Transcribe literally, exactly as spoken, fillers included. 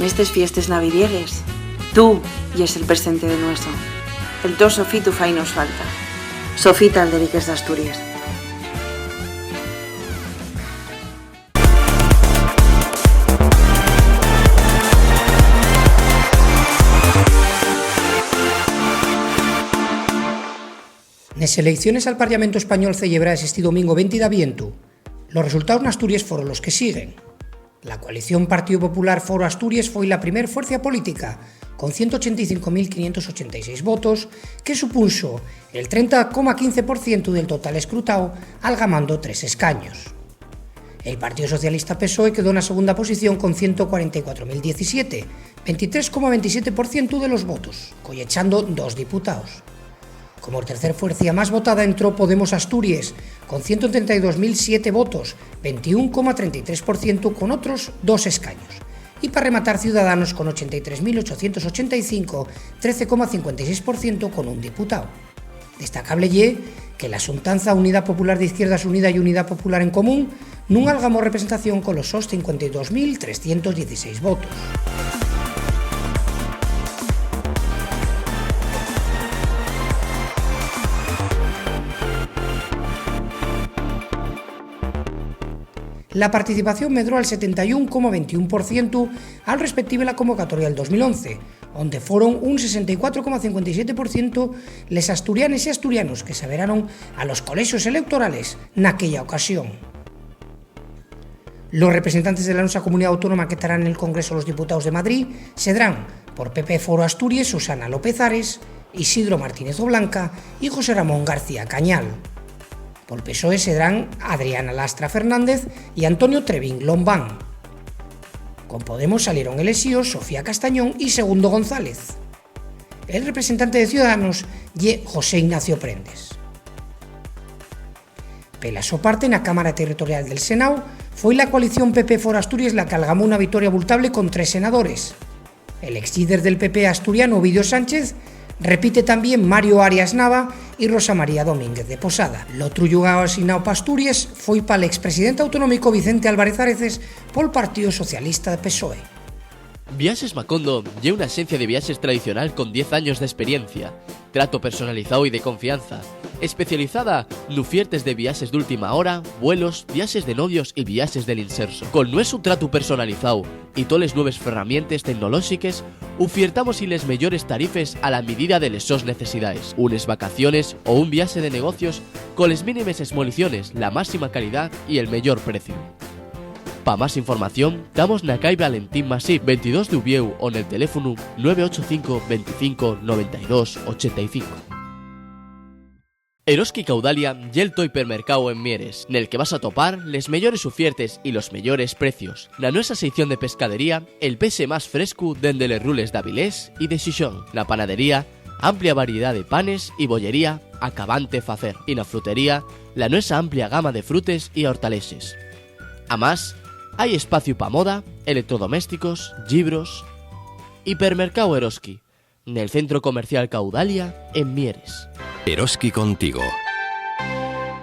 Nestes fiestes navidiegues, tu yes el presente de nueso. El to sofitu fainos falta. Sofita Alderiques d'Asturies. Nes eleiciones al Parlamentu español celebraes esti domingo venti d'avientu, los resultaos n'Asturies foron los que siguen. La coalición Partido Popular Foro Asturies foi la primer fuercia política, con ciento ochenta y cinco mil quinientos ochenta y seis votos, que supunxo el trenta coma quince por cientu del total escrutao, algamando tres escaños. El Partido Socialista PSOE quedó na segunda posición con ciento cuarenta y cuatro mil diecisiete, veintitrés coma veintisiete por cientu de los votos, collechando dos diputaos. Como tercer fuercia más votada entró Podemos Asturies, con ciento trenta y dos mil siete votos, veintiún coma trenta y tres por cientu, con otros dos escaños. Y pa rematar, Ciudadanos con ochenta y tres mil ochocientos ochenta y cinco, trece coma cincuenta y seis por cientu, con un diputao. Destacable ye que la xuntanza Unidá Popular d'Izquierdas Unida y Unidá Popular en Común nun algamó representación colos sos cincuenta y dos mil trescientos dieciséis votos. La participación medró al setenta y un coma veintiún por cientu al respective la convocatoria del dos mil once, onde foron un sesenta y cuatro coma cincuenta y siete por cientu les asturianes y asturianos que s'averaron a los colexios electorales naquella ocasión. Los representantes de la nuestra comunidá autónoma que tarán nel Congreso los diputaos de Madrid sedrán, por PP Foro Asturies, Susana López Ares, Isidro Martínez Oblanca y José Ramón García Cañal. Pol PSOE sedrán Adriana Lastra Fernández y Antonio Trevín Lombán. Con Podemos salieron elexíos Sofía Castañón y Segundo González. El representante de Ciudadanos ye José Ignacio Prendes. Pela so parte, na Cámara Territorial del Senao, foi la coalición PP Foro Asturies la que algamó una vitoria abultable con tres senadores. El ex líder del PP asturiano, Ovidio Sánchez, repite tamién Mario Arias Nava y Rosa María Domínguez de Posada. L'otru llugao asignao pa Asturies foi pal expresidente autonómico Vicente Álvarez Areces pol Partíu Socialista PSOE. Viaxes Macondo ye una axencia de viaxes tradicional con diez años d'experiencia, trato personalizáu y de confianza, especializada n'ufiertes de viaxes d'última hora, vuelos, viaxes de novios y viaxes del inserso. Col nuesu tratu personalizáu y toles nueves ferramientes tecnolóxiques, ufiertamos-y les meyores tarifes a la midida de les sos necesidaes. Unes vacaciones o un viaxe de negocios, coles mínimes esmoliciones, la máxima calidá y el meyor preciu. Pa más información, tamos na cai Valentín Masip, veintidós d'Uviéu, o nel teléfonu nueve ocho cinco, veinticinco, noventa y dos, ochenta y cinco. Eroski Caudalia ye'l to hipermercáu en Mieres, nel que vas atopar les meyores ufiertes y los meyores precios. Na nuesa seición de pescadería, el pexe más frescu dende les rules d'Avilés y de Xixón. Na panadería, amplia variedá de panes y bollería acabante facer. Y na frutería, la nuesa amplia gama de frutes y hortalexes. Amás, hai espaciu pa moda, electrodomésticos, llibros. Hipermercáu Eroski, nel Centro Comercial Caudalia, en Mieres. Eroski contigo.